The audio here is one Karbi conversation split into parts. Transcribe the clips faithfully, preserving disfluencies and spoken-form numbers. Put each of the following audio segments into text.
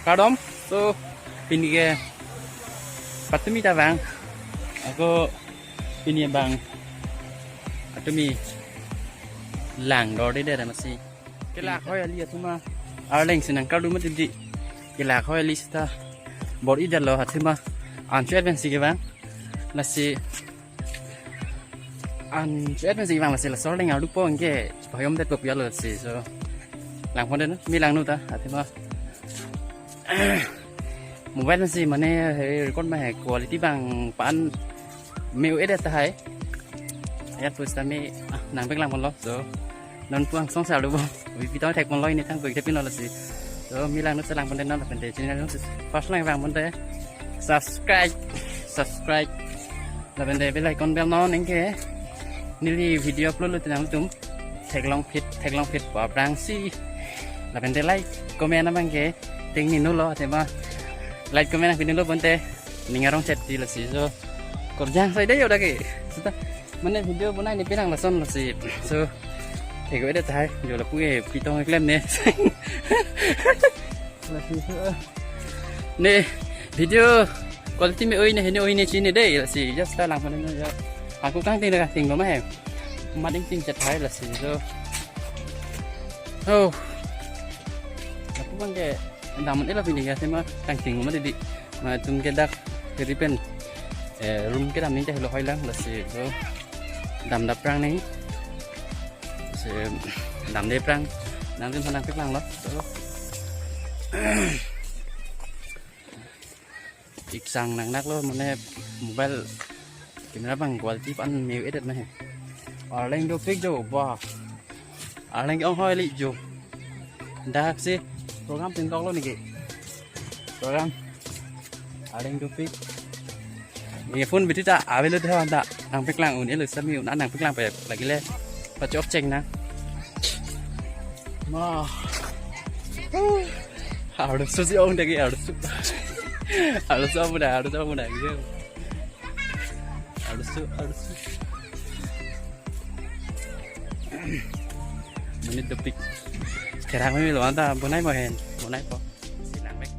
Kardom, so pini ke patumi ta vang, ako pini abang patumi langdor de de masi. Kelak hoi ali athema arleng si nangkardu mati di. Kelak hoi ali sita bor-idetlo athema an cho-et pensi kevang. Lasi an cho-et pensi kevang, lasi laso arleng ardupo anke pahomdetpo pu alo lasi. So langpondet, me langnon ta athema mobile si mane he record ma he quality abang pan me-o-edet tahai. Ajat pusitame, ah, nangpeklang ponlo. So non pu angsong sar lo bo. Wi pitong thek ponlo, ne thang pek thepinlo lasi. So me langnon, se langpondet non, lapen te channel non first lang vangponte subscribe, subscribe. Lapen te bell icon bell non anke neli video upload lote nangtum theklong phit, theklong phit pu aphrangsi. Lapen te like, comment abang ke ting ni nulo, athema like, comment nangpi nulo ponte ning arong chet ti lasi. So korjang sai de yo dake. Sita mane video bonai ni pinang lason lasi. So thek-o-edet tahai, jo lapu ke pitong keklem ne. Lasi, so, ne video quality me-oi ne, he ne oi ne chini de lasi. Just ta langpondet non ya. Ako kangting na kangtinglo ma he. Mat ingting chet tahai lasi. So, oh, lapu abang ke damnon elo pini ke, athema kangting ma di. Ma tum ke dak kiri pen, eh, room kedam ningje helo hoi lang lasi. So damdapprang ni. Si damde aphrang nangtum aphan nangpeklanglo. So iksang nangnaklo, mane mobile camera abang quality pan me-o-edet ma he. Arleng dopik jo, ba. Arleng ong hoi li jo. Dak si program pingkoklo neke. Program arleng dopik. Ye phone battery ta avelo de, ta nangpeklang un-elo, sami un nangpeklang pe lagi le. Pachok cheng na. Ma. Arloso si ong dagi, arloso. Arloso amuda, arloso amuda. Arloso, arloso. Monit dopik. Kerang me lo anta bonai mo hen, bonaipo. Silang mek.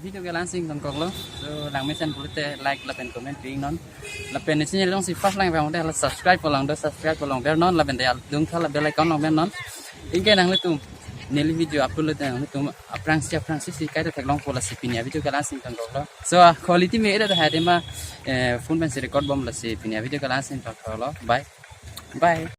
Video ke la-an si ingtonkoklo. So, langmesen pulote like lapen comment pi-iknon. Lapen neli channel jongsi first lang vang de la subscribe po lang do, subscribe po lang bernon, lapen de adung tha la bell icon lang bernon. Anke nanglitum neli video upload lote nanglitum aphrangsi aphrangsi si kaita theklongpo. Lasi pini avideo ke la-an si ingtonkoklo. So, ah, quality me-et do, ha de ma, eh, phone pensi record bom, lasi pini avideo ke la-an si ingtonkoklo. Bye. Bye.